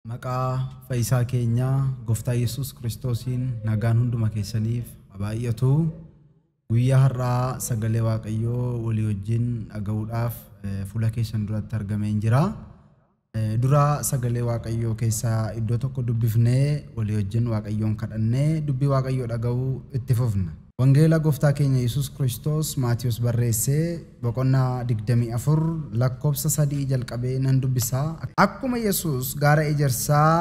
Maqaa fayyisaa keenyaa Gooftaa Yesuus Kiristoosiin nagaan hunduma keessaniif haa baay'atu. Guyyaa har'aa sagalee Waaqayyoo walii wajjin dhaga'uudhaaf fuula keessan duratti argameen jira. Dura sagalee Waaqayyoo keessaa iddoo tokko dubbifnee walii wajjin Waaqayyoon kadhannee dubbii Waaqayyoo dhaga'uu itti fufna. Wangeela Gooftaa keenya Yesuus Kiristoos Maatiyos barreessee boqonnaa 24 lakkoofsa 3 jalqabee nan dubbisa. Akkuma Yesuus gaara ejersaa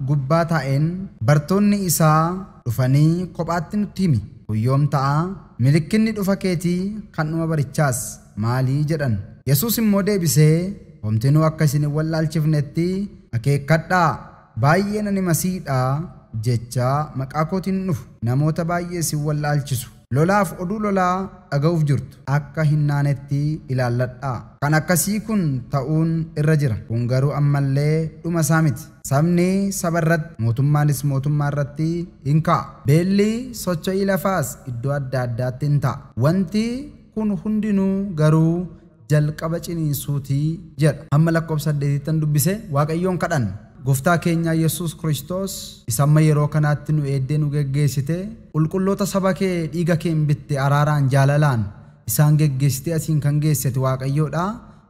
gubbaa taa'een bartoonni isaa dhufanii kophaatti nutti himi. Kun yoom ta'a? Milikkinni dhufa keetii kan dhuma barichaas maalii jedhan. Yesuus immoo deebisee homtinuu akka isin hin wallaalchifnetti akeekkadhaa, baay'een ani masiidha jecha maqaa kootiin dhufu, namoota baay'ee isin wallaalchisu. Lolaaf oduu lolaa dhaga'uuf jirtu, akka hin naanetti ilaalladhaa. Kan akkasii kun ta'uun irra jira. Kun garuu ammallee dhuma isaa miti. Sabni saba irratti, mootummaanis mootummaa irratti hin ka'a. Beelli socho'ii lafaas iddoo adda addaatti hin ta'a. Wanti kun hundinuu garuu jalqaba ciniinsuutii jedha. Hamma lakkoofsa 8 dubbise Waaqayyoon kadhanna. Gooftaa keenya Yesuus Kiristoos isa amma yeroo kanaatti nu eeddee nu geggeessite, qulqulloota saba kee dhiiga keen bitte araaraan jaalalaan isaan geggeessite asiin kan geessite Waaqayyoodha.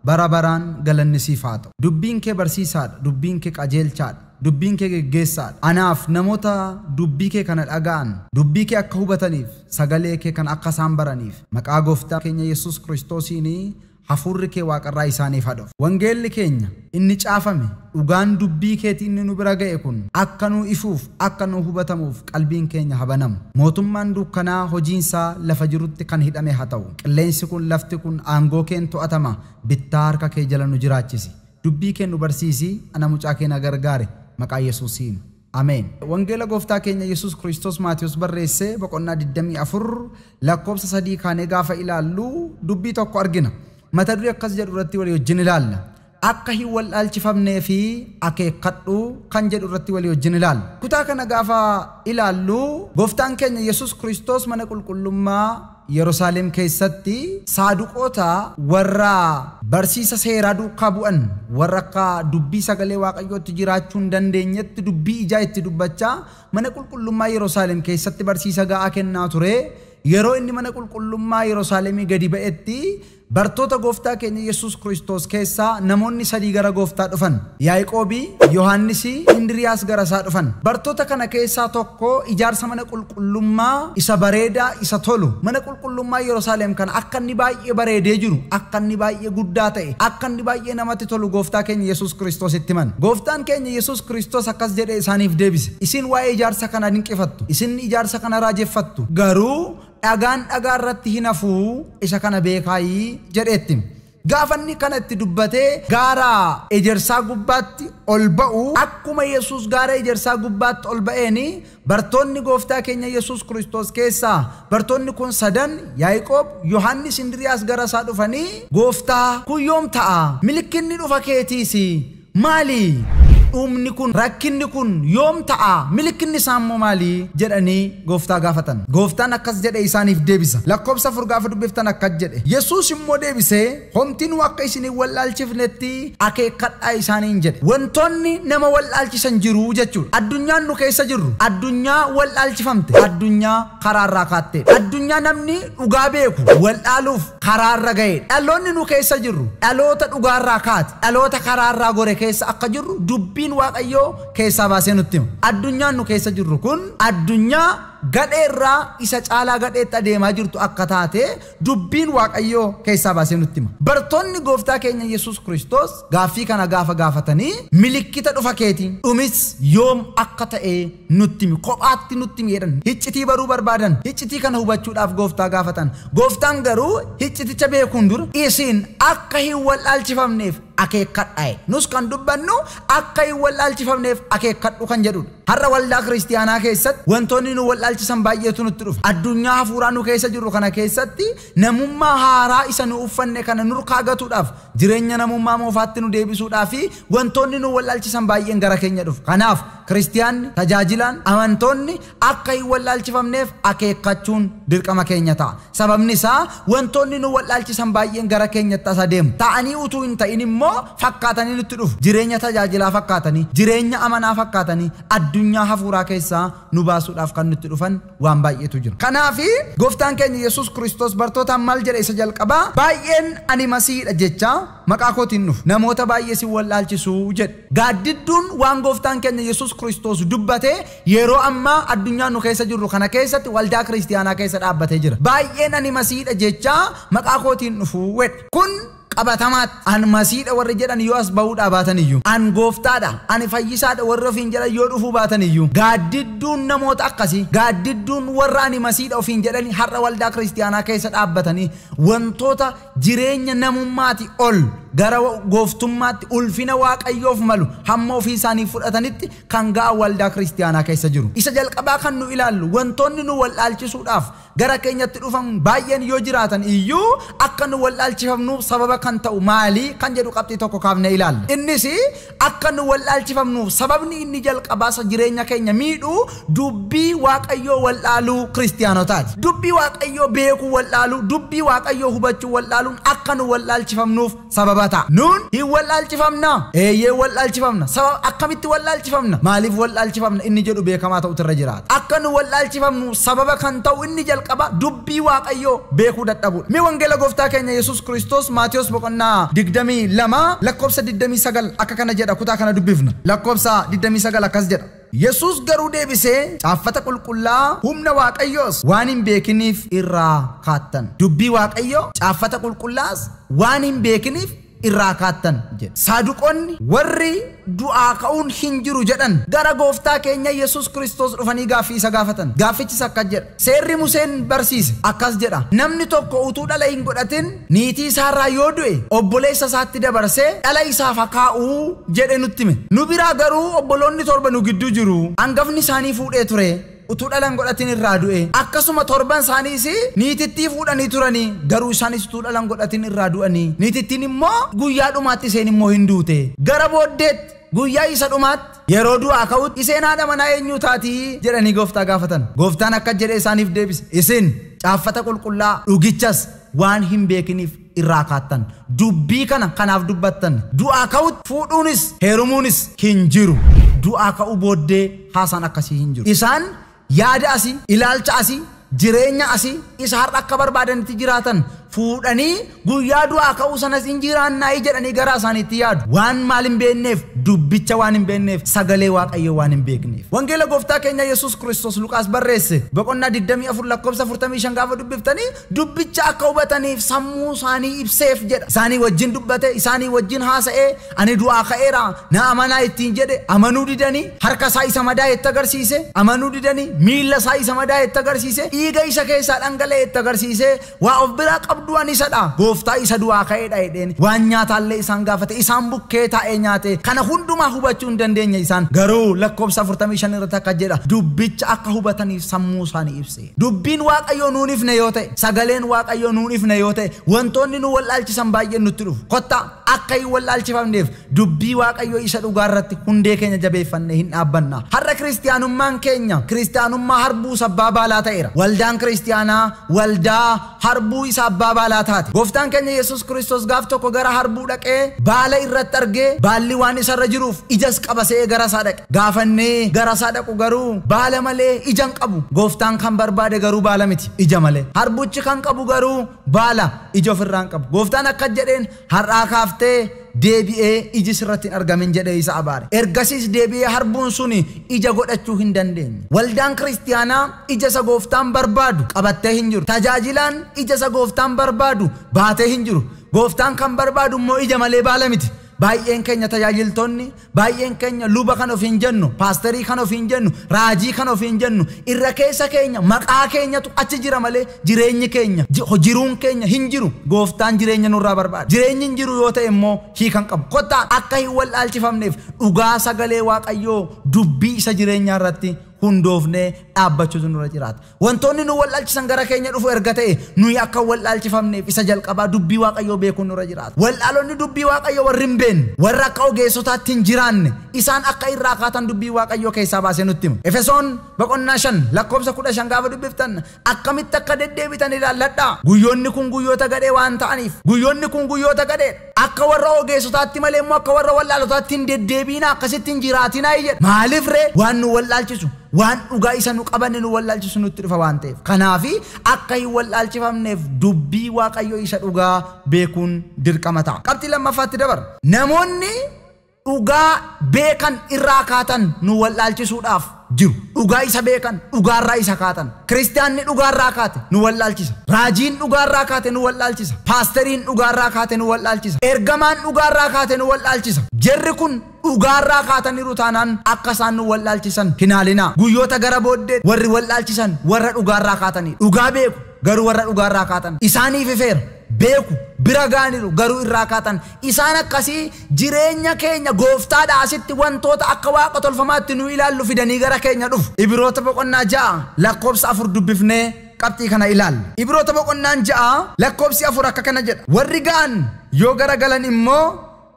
Bara baraan galanni siif haa ta'u. Dubbiin kee barsiisaadha, dubbiin kee qajeelchaadha, dubbiin kee geggeessaadha. Anaaf namoota dubbii kee kana dhaga'an, dubbii kee akka hubataniif, sagalee kee kana akka isaan baraniif, maqaa Gooftaa keenya Yesuus Kiristoosiin hafuurri kee waaqarraa isaaniif haa dhufu. Wangeelli keenya inni caafame, dhugaan dubbii keetii inni nu bira ga'e kun akka nu ifuuf, akka nu hubatamuuf qalbiin keenya haa banamu. Mootummaan dukkanaa hojiinsaa lafa jirutti kan hidhame haa ta'u. Qilleensi kun, lafti kun aangoo keen to'atama, bittaa harka kee jala nu jiraachisi. Dubbii kee nu barsiisi, ana mucaa kee na gargaare, maqaa Yesuusiin. Ameen. Wangeela Gooftaa keenya Yesuus Kiristoos Maatiyos barreessee boqonnaa 24 lakkoofsa 3 kaanee gaafa ilaallu dubbii tokko argina. Mata duree akkas jedhu irratti walii wajjin ilaalla. Akka hin wallaalchifamnee fi akeekkadhu kan jedhu irratti walii wajjin ilaalla. Kutaa kana gaafa ilaallu Gooftaan keenya Yesuus Kiristoos mana qulqullummaa Yerusaalem keessatti saaduqoota warra barsiisa seeraa duukaa bu'an, warra akka dubbii sagalee Waaqayyootti jiraachuu hin dandeenyetti dubbii ijaa itti dubbachaa mana qulqullummaa Yerusaalem keessatti barsiisa ga'aa kennaa ture. Yeroo inni mana qulqullummaa Yerusaalemii gadi ba'etti bartoota Gooftaa keenya Yesuus Kiristoos keessaa namoonni sadii gara Gooftaa dhufan. Yaaqoobii, Yohaannisii, Indiriyaas gara isaa dhufan. Bartoota kana keessaa tokko ijaarsa mana qulqullummaa isa bareedaa isa tolu, mana qulqullummaa Yerusaalem kana akka inni baay'ee bareedee jiru, akka inni baay'ee guddaa ta'e, akka inni baay'ee namatti tolu Gooftaa keenya Yesuus Kiristoos itti himan. Gooftaan keenya Yesuus Kiristoos akkas jedhee isaaniif deebise. Isin waa'ee ijaarsa kana dinqifattu, isin ijaarsa kana raajeffattu, garuu dhagaan dhagaa irratti hin hafuu, isa kana beekaayii jedheetti. Gaafa inni kana itti dubbatee gaara ejersaa gubbaatti ol ba'u, akkuma Yesuus gaara ejersaa gubbaatti ol ba'eeni bartoonni Gooftaa keenya Yesuus Kiristoos keessaa bartoonni kun sadan Yaaqoob, Yohaannis, Indiriyaas gara isaa dhufanii, Gooftaa kun yoom ta'a? Milikkinni dhufa keetiis maali? Dhumni kun, rakkinni kun yoom ta'a? Milikkinni isaa immoo maali? Jedhanii Gooftaa gaafatan. Gooftaan akkas jedhe isaaniif deebisa. Lakkoofsa 4 gaafa dubbiftan akkas jedhe. Yesuus immoo deebisee homtinuu akka isin hin wallaalchifnetti akeekkadhaa isaaniin jedhe. Wantoonni nama wallaalchisan jiru jechuudha. Addunyaan nu keessa jirru addunyaa wallaalchifamte, addunyaa karaarraa kaattedha. Addunyaa namni dhugaa beeku wallaaluuf karaarra ga'edha. Dhaloonni nu keessa jirru dhaloota dhugaarraa kaate, dhaloota karaarraa gore keessa akka jirru dubbiin Waaqayyoo keessaa baasee nutti hima. Addunyaan nu keessa jirru kun addunyaa gadheerraa isa caalaa gadheetti adeemaa jirtu akka taate dubbiin Waaqayyoo keessaa baasee nutti hima. Bartoonni Gooftaa keenya Yesuus Kiristoos gaaffii kana gaafa gaafatanii milikkita dhufa keetii dhumis yoom akka ta'e nutti himi, kophaatti nutti himi jedhan. Hiccitii baruu barbaadan, hiccitii kana hubachuudhaaf Gooftaa gaafatan. Gooftaan garuu hicciticha beekuun dura isin akka hin wallaalchifamneef akeekkadhaa. Nus kan dubbannu akka hin wallaalchifamneef akeekkadhu kan jedhudha. Har'a waldaa kiristiyaanaa keessatti wantoonni nu wallaalchisan baay'eetu nutti dhufa. Addunyaa hafuuraa nu keessa jirru kana keessatti namummaa haaraa isa nu uffanne kana nurkaa gatuudhaaf, jireenya namummaa moofaatti nu deebisuudhaaf wantoonni nu wallaalchisan baay'een gara keenya dhufu. Kanaaf Kiristiyaanni, tajaajilaan, amantoonni akka hin wallaalchifamneef akeekkachuun dirqama keenya ta'a. Sababni isaa wantoonni nu wallaalchisan baay'een gara keenyatti as adeemu. Ta'anii utuu hin ta'in immoo fakkaatanii nutti dhufu. Jireenya tajaajilaa fakkaatanii, jireenya amanaa fakkaatanii addunyaa hafuuraa keessaa nu baasuudhaaf kan nutti dhufan waan baay'eetu jira. Kanaaf gooftaan keenya Yesuus Kiristoos bartootaan maal jedhe isa jalqabaa? Baay'een ani masiidha jecha maqaa kootiin dhufu. Namoota baay'ee si wallaalchisuu jedhe. Gaaddidduun waan gooftaan keenya Yesuus Kiristoos dubbate yeroo ammaa addunyaa nu keessa jirru kana keessatti waldaa kiristiyaanaa keessa dhaabbatee jira. Baay'een ani masiidha jecha maqaa kootiin dhufu jedhe. Kun qabatamaatti an masiidha warri jedhan yoo as ba'uudhaa baatan iyyuu, an gooftaadha, ani fayyisaadha warri ofiin jedhan yoo dhufuu baatan iyyuu, gaaddidduun namoota akkasii, gaaddidduun warra ani masiidha ofiin jedhani har'a waldaa kiristiyaanaa keessa dhaabbatanii wantoota jireenya namummaati ol gara gooftummaatti ulfina waaqayyoof malu hamma ofii isaanii fudhatanitti kan ga'a waldaa kiristiyaanaa keessa jiru. Isa jalqabaa kan nu ilaallu wantoonni nu wallaalchisuudhaaf gara keenyatti dhufan baay'een yoo jiraatan iyyuu akka nu wallaalchifamnuuf sababa kan ta'u maali kan jedhu qabxii tokko kaafnee ilaalla. Innis akka nu wallaalchifamnuuf sababni inni jalqabaa isa jireenya keenya miidhu dubbii waaqayyoo wallaaluu kiristiyaanotaati. Dubbii waaqayyoo beekuu wallaaluu, dubbii waaqayyoo hubachuu wallaaluun akka nu wallaalchifamnuuf sababa ta'a. Nuun hin wallaalchifamna. Eeyyee wallaalchifamna. Sababa akkamitti wallaalchifamna? Maaliif wallaalchifamna? Inni jedhu beekamaa ta'utu irra jiraata. Akka nu wallaalchifamnu sababa kan ta'u inni jalqaba dubbii waaqayyoo beekuu dadhabuudha. Mee wangeela gooftaa keenya Yesuus Kiristoos Maatiyos boqonnaa 22 lakkoofsa 29 akka kana jedha. Kutaa kana dubbifna. Lakkoofsa 29 akkas jedha. Yesuus garuu deebisee caaffata qulqullaa humna waaqayyoos waan hin beekiniif irraa kaattan. Dubbii waaqayyoo caaffata qulqullaas waan hin beekiniif irraa kaattan jedhe. Saaduqoonni warri du'aa ka'uun hin jiru jedhan gara gooftaa keenya Yesuus Kiristoos dhufanii gaaffii isa gaafatan. Gaaffichis akkas jedha. Seerri Museen barsiise akkas jedha. Namni tokko utuu dhala hin godhatin niitii isaarraa yoo du'e obboleessa isaatti dabarsee dhala isaaf haa kaa'uu jedhe nutti hime. Nu biraa garuu obboloonni torba nu gidduu jiru. Hangafni isaanii fuudhee ture. Utuu dhala hin godhatin irraa du'e. Akkasuma torban isaaniis niitittii fuudhanii turanii garuu isaanis utuu dhala hin godhatin irraa du'anii. Niitittiin immoo guyyaa dhumaatti isheen immoo hin duute. Gara booddeetti guyyaa isa dhumaatti yeroo du'aa ka'utti isheen haadha manaa eenyu taatii jedhanii gooftaa gaafatan. Gooftaan akka jedhe isaaniif deebise. Isin caaffata qulqullaa dhugichas waan hin beekiniif irraa kaattan. Dubbii kana kanaaf dubbattan. Du'aa ka'utti fuudhuunis heerumuunis hin jiru. Du'aa ka'uu booddee haasaan akkasii hin jiru. Isaan yaada asii, ilaalcha asii, jireenya asii isa har'a akka barbaadanitti jiraatan fuudhanii guyyaa du'aa ka'uu sanas hin jiraannaayi jedhanii garaa isaaniitti yaadu. Waan maal hin beekneef, dubbicha waan hin beekneef, sagalee waaqayyoo waan hin beekneef. Wangeela gooftaa keenya Yesuus Kiristoos Luqaas barreesse boqonnaa 24 lakkoofsa 45 gaafa dubbiftanii dubbicha akka hubataniif sammuu isaanii ibseef jedha. Isaanii wajjin dubbate, isaanii wajjin haasa'ee ani du'aa ka'eera na amanaa ittiin jedhe amanuu didanii harka isaa isa madaa'e itti agarsiise, amanuu didanii miilla isaa isa madaa'e itti agarsiise, dhiiga isa keessaa dhangala'e itti agarsiise, waa of biraa qabdu du'an isadha. Gooftaa isa du'aa ka'eedha jedheen. Waan nyaataallee isaan gaafate, isaan bukkee taa'ee nyaate. Kana hundumaa hubachuu hin dandeenye isaan. Garuu lakkoofsa 45 irratti akka jedha dubbicha akka hubataniif sammuu isaanii ibse. Dubbiin waaqayyoo nuun ifne yoo ta'e, sagaleen waaqayyoo nuun ifne yoo ta'e, wantoonni nu wallaalchisan baay'een nutti dhufu. Kottaa akka hin wallaalchifamneef dubbii waaqayyoo isa dhugaa irratti hundee keenya jabeeffannee hin dhaabbanna. Har'a kiristiyaanummaan keenya kiristiyaanummaa harbuu isa abbaa baalaa ta'eera. Waldaan kiristiyaanaa waldaa harbuu isa abbaa baalaa taate. Gooftaan keenya Yesuus Kiristoos gaaf tokko gara harbuu dhaqee baala irratti argee baalli waan isarra jiruuf ijas qabasee gara isaa dhaqe. Gaafannee gara isaa dhaqu garuu baala malee ija hin qabu. Gooftaan kan barbaade garuu baala miti, ija malee. Harbuchi kan qabu garuu baala, ija ofirraa hin qabu. Gooftaan akka jedheen har'aa kaaftee deebi'ee iji sirratti hin argamin jedhee isa abaare. Ergasiis deebi'ee harbuun suni ija godhachuu hin dandeenye. Waldaan kiristiyaanaa ija isa gooftaan barbaadu qabattee hin jiru. Tajaajilaan ija isa gooftaan barbaadu baatee hin jiru. Gooftaan kan barbaadu immoo ija malee baala miti. Baay'een keenya tajaajiltoonni, baay'een keenya luba kan ofiin jennu, paasterii kan ofiin jennu, raajii kan ofiin jennu, irra keessa keenya maqaa keenyatu achi jira malee jireenyi keenya, jiruun keenya hin jiru. Gooftaan jireenya nurraa barbaada. Jireenyi hin jiru yoo ta'e immoo hiikan qabu. Kottaa akka hin wallaalchifamneef dhugaa sagalee waaqayyoo dubbii isa jireenyaa irratti hundoofnee dhaabbachuutu nurra jiraata. Wantoonni nu wallaalchisan gara keenya dhufu erga ta'e nuyi akka wallaalchifamneef isa jalqabaa dubbii Waaqayyoo beekuun nurra jiraata. Wallaalonni dubbii Waaqayyoo warri hin beekne, warra akka ogeessotaatti hin jiraanne, isaan akka irraa kaatan dubbii Waaqayyoo keessaa baasee nutti hima. Efesoon boqonnaa 5 lakkoofsa 15 gaafa dubbiftan akkamitti akka deddeebitan ilaalladhaa. Guyyoonni kun guyyoota gadhee waan ta'aniif, guyyoonni kun guyyoota gadheedha. Akka warra ogeessotaatti malee immoo akka warra wallaalotaatti hin deddeebiinaa, akkasitti hin jiraatinaa jedha. Maaliif ree? Waan nu wallaalchisu, waan dhugaa isa nu qabanne nu wallaalchisu nutti dhufa waan ta'eef. Kanaafi akka hin wallaalchifamneef dubbii Waaqayyoo isa dhugaa beekuun dirqama ta'a. Qabxii lammaffaatti dabarra. Namoonni dhugaa beekan irraa kaatan nu wallaalchisuudhaaf jiru. Dhugaa isa beekan dhugaarraa isa kaatan. Kiristaanni dhugaarraa kaate nu wallaalchisa. Raajiin dhugaarraa kaate nu wallaalchisa. Paasteriin dhugaarraa kaate nu wallaalchisa. Ergamaan dhugaarraa kaate nu wallaalchisa. Jarri kun dhugaarraa kaataniiru taanaan akka isaan nu wallaalchisan hin haalinaa. Guyyoota gara booddee warri wallaalchisan warra dhugaarraa kaatanii. Dhugaa beeku garuu warra dhugaarraa kaatan. Isaaniif ifeera. Beeku bira gaaniru garuu irraa kaatan. Isaan akkasii jireenya keenya gooftaadha asitti wantoota akka waaqa tolfamaatti nu ilaallu fidanii gara keenya dhufu. Ibroota boqonnaa 6 lakkoofsa 4 dubbifnee qabxii kana ilaalla. Ibroota boqonnaan 6 lakkoofsi 4 akka kana jedha. Warri ga'an yoo garagalan immoo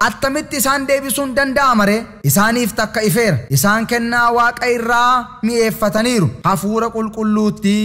attamitti isaan deebisuun danda'ama ree? Isaaniif takka ifeera. Isaan kennaa waaqa irraa mi'eeffataniiru. Hafuura qulqulluutti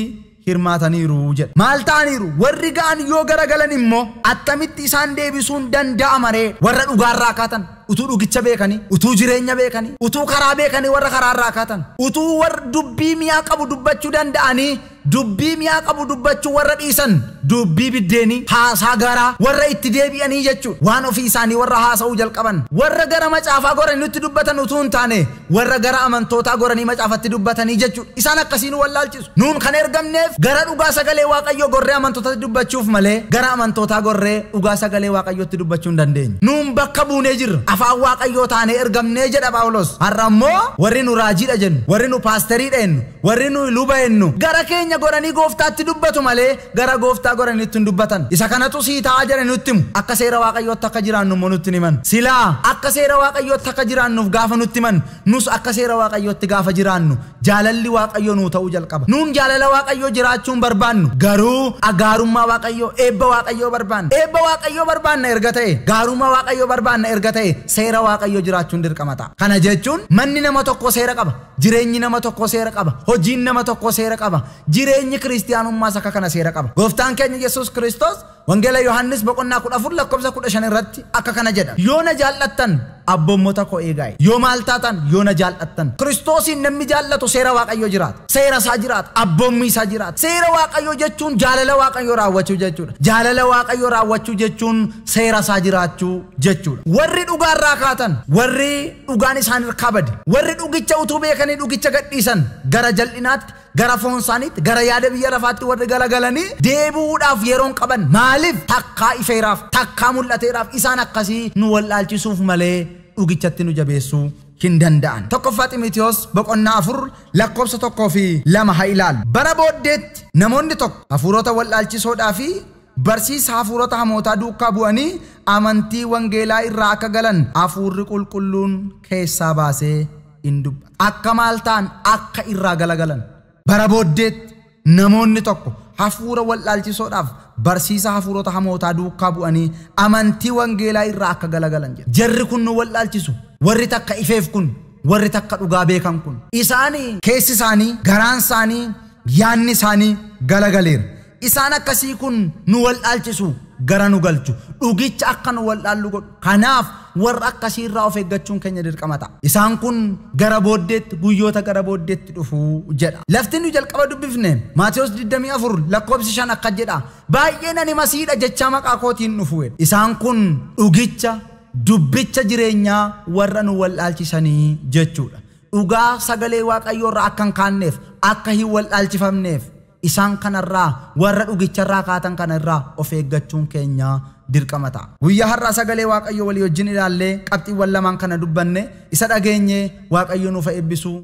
hirmaataniiru jedha. Maal ta'aniiru? Warri ga'an yoo garagalan immoo attamitti isaan deebisuun danda'ama ree? Warra dhugaarraa kaatan, utuu dhugicha beekanii, utuu jireenya beekanii, utuu karaa beekanii warra karaarraa kaatan, utuu warra dubbii mi'aa qabu dubbachuu danda'anii dubbii mi'aa qabu dubbachuu warra dhiisan, dubbii biddeenii, haasaa garaa warra itti deebi'anii jechuudha. Waan ofii isaanii warra haasa'uu jalqaban, warra gara macaafaa goranii nutti dubbatan utuu hin taane warra gara amantootaa goranii macaafatti dubbatanii jechuudha. Isaan akkasii nu wallaalchisu. Nuun kan ergamneef gara dhugaa sagalee Waaqayyoo gorree amantootatti dubbachuuf malee gara amantootaa gorree dhugaa sagalee Waaqayyootti dubbachuu hin dandeenyu. Nuun bakka buunee jirra. Afaan Waaqayyoo taanee ergamnee jedha Phaawulos. Har'a immoo warri nu raajiidha jennu, warri nu paasteriidha jennu, warri nu luba jennu gara keenya goranii gooftaatti dubbatu malee gara gooftaa goraniitti hin dubbatan. Isa kanatu sii ta'a jedhanii nutti himu. Akka seera Waaqayyootti akka jiraannu immoo nutti himan. Silaa akka seera Waaqayyootti akka jiraannuuf gaafa nutti himan, nus akka seera Waaqayyootti gaafa jiraannu jaalalli Waaqayyoo nuu ta'uu jalqaba. Nuun jaalala Waaqayyoo jiraachuun barbaannu garuu gaarummaa Waaqayyoo, eebba Waaqayyoo barbaanna. Eebba Waaqayyoo barbaanna erga ta'e, gaarummaa Waaqayyoo barbaanna erga ta'e, seera Waaqayyoo jiraachuun dirqama ta'a. Kana jechuun manni nama tokko seera qaba, jireenyi nama tokko seera qaba, hojiin nama tokko seera qaba, jireenyi kiristiyaanummaas akka kana seera qaba. Gooftaan keenya Yesuus Kiristoos Wangeela Yohaannis boqonnaa 14 lakkoofsa 15 irratti akka kana jedha. Yoo na jaallattan abboommota koo eegaa. Yoo maal taatan? Yoo na jaallattan. Kiristoosiin namni jaallatu seera Waaqayyoo jiraata. Seera isaa jiraata. Abboommii isaa jiraata. Seera Waaqayyoo jechuun jaalala Waaqayyoo raawwachuu jechuudha. Jaalala Waaqayyoo raawwachuu jechuun seera isaa jiraachuu jechuudha. Warri dhugaarraa kaatan, warri dhugaan isaan irraa bade, warri dhugicha utuu beekanii dhugicha gadhiisan gara jal'inaatti, gara foon isaaniitti, gara yaada biyya lafaatti warri galagalanii deebi'uudhaaf yeroon qaban. Maaliif? Takkaa ifeeraaf, takkaa mul'ateeraaf. Isaan akkasii nu wallaalchisuuf malee dhugichatti nu jabeessuu hin danda'an. Tokkoffaa Ximitiyoos boqonnaa 4 lakkoofsa 1 fi 2 haa ilaallu. Bara booddeetti namoonni tokko hafuurota wallaalchisoodhaa fi barsiisa hafuurota hamootaa duukaa bu'anii amantii wangeelaa irraa akka galan hafuurri qulqulluun keessaa baasee hin dubbatu. Akka maal ta'an? Akka irraa galagalan. Bara booddeetti namoonni tokko hafuura wallaalchisoodhaaf barsiisa hafuurota hamootaa duukaa bu'anii amantii wangeelaa irraa akka galagalan jedha. Jarri kun nu wallaalchisu. Warri takka ifeef kun, warri takka dhugaa beekan kun, isaanii keessi isaanii, garaan isaanii, yaanni isaanii galagaleera. Isaan akkasii kun nu wallaalchisu, gara nu galchu, dhugicha akka nu wallaallu godhu. Kanaaf warra akkasii irraa of eeggachuun keenya dirqama ta'a. Isaan kun gara booddeetti, guyyoota gara booddeetti dhufu jedha. Lafti nu jalqaba dubbifne Maatewos 24 lakkoofsi 5 akka jedha. Baay'een ani masiidha jechaa maqaa kootiin dhufu. Isaan kun dhugicha, dubbicha jireenyaa warra nu wallaalchisanii jechuudha. Dhugaa sagalee Waaqayyoo irraa akka hin kaanneef, akka hin wallaalchifamneef isaan kanarraa warra dhugicharraa kaatan kanarraa of eeggachuun keenya dirqama ta'a. Guyyaa har'aa sagalee Waaqayyoo walii wajjin ilaallee qabxiiwwan lamaan kana dubbanne isa dhageenye Waaqayyo nuuf eebbisu.